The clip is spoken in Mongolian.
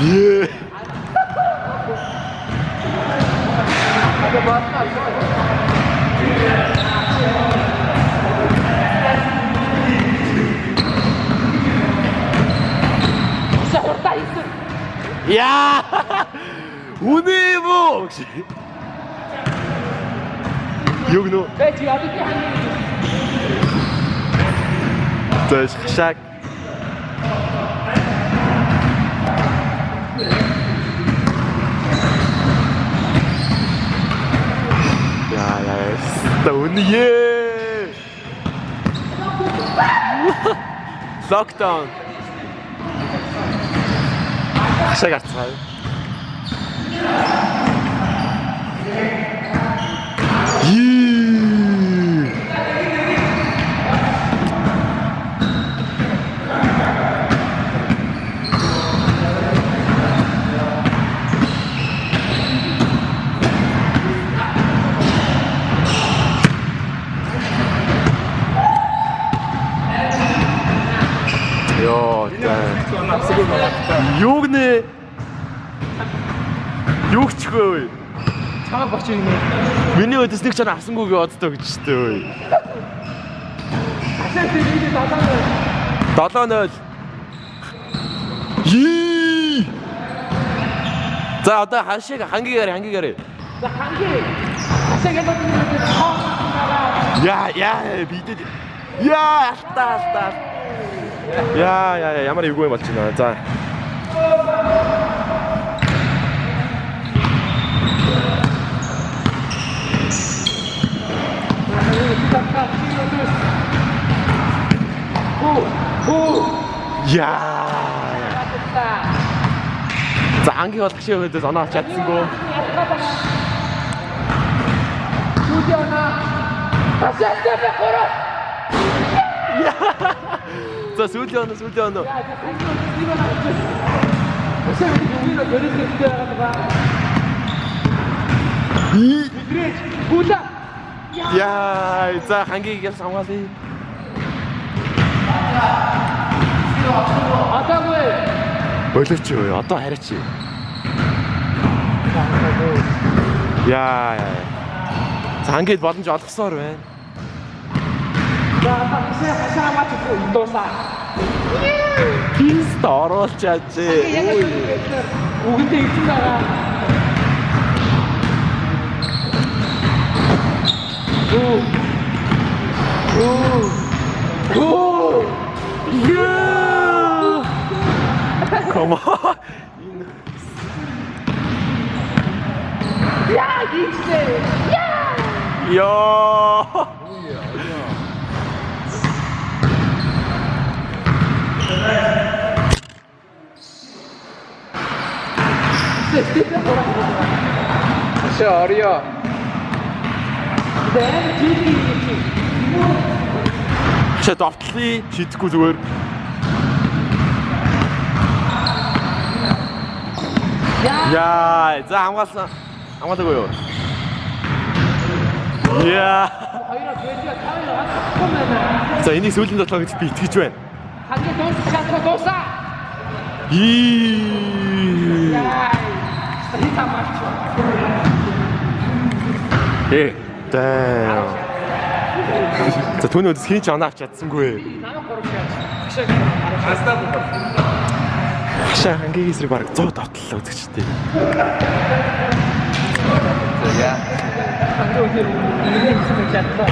Ее. Хурдаа хийсэн. Яа! Үнэ юм уу? гэж. Юу гэнэ? Бэ чи одоо би хангийн. За хашааг. Яа яа. Ста үнэ. Локдаун. Хашааг арцгаая. Йи. Йоо. Юу гэнэ? Юу гчихвэ ой? Чамайг боч юм. Миний өдөс нэг чана авсангүй гэж боддоо гэж штэ ой. Хашаа тэр 7-0. 7 Йи! За одоо хашиг хангигаар хангигаар. За ханги. Хашаа гэдэг нь Яа яа бидэд. Яа алтаа алтаа. Яа яа яа, ямар эвгүй юм болж байна. За. Яа. За анги бол хашиг өгөөд оноо авч чадсангүй. За сүүлийн оноо сүүлийн оноо. Яа, за хангийг ялс хамгаалъя. Атаагүй. Болооч юу, одоо хараач. Яа яа. За хангид боломж олгосоор байна. За одоо хашаа хашаа хамаач дуусаа. Пист оруулчаач. Үгэндээ ирсэн байгаа. Оо. Оо. Оо. Яа. Come on. Яа хийжлээ. Йоо. Хашаа орё. Дэн жили чи. Хашаа довтлоо шидэхгүй зүгээр. Яа, за хамгаалсан. Хамгаалаагүй юу? Яа. Хоёроо бэлгээ тавь хангахгүй байна. За энийг сүүлийн тоглоо гэж би итгэж байна. Ханги дуусах чадахгүй дуусаа. Ии. Яа. Хит хамаач. Э. Damn. За түүний өдөс хин ч оноо авч чадсангүй. Намайг гурав шаач. Хашаа Хастаа бод. Хашаа хангийн эсрэг бараг 100 довтлоо үзэгчтэй. За яа. ханги өдөр нэг юм чадлаа.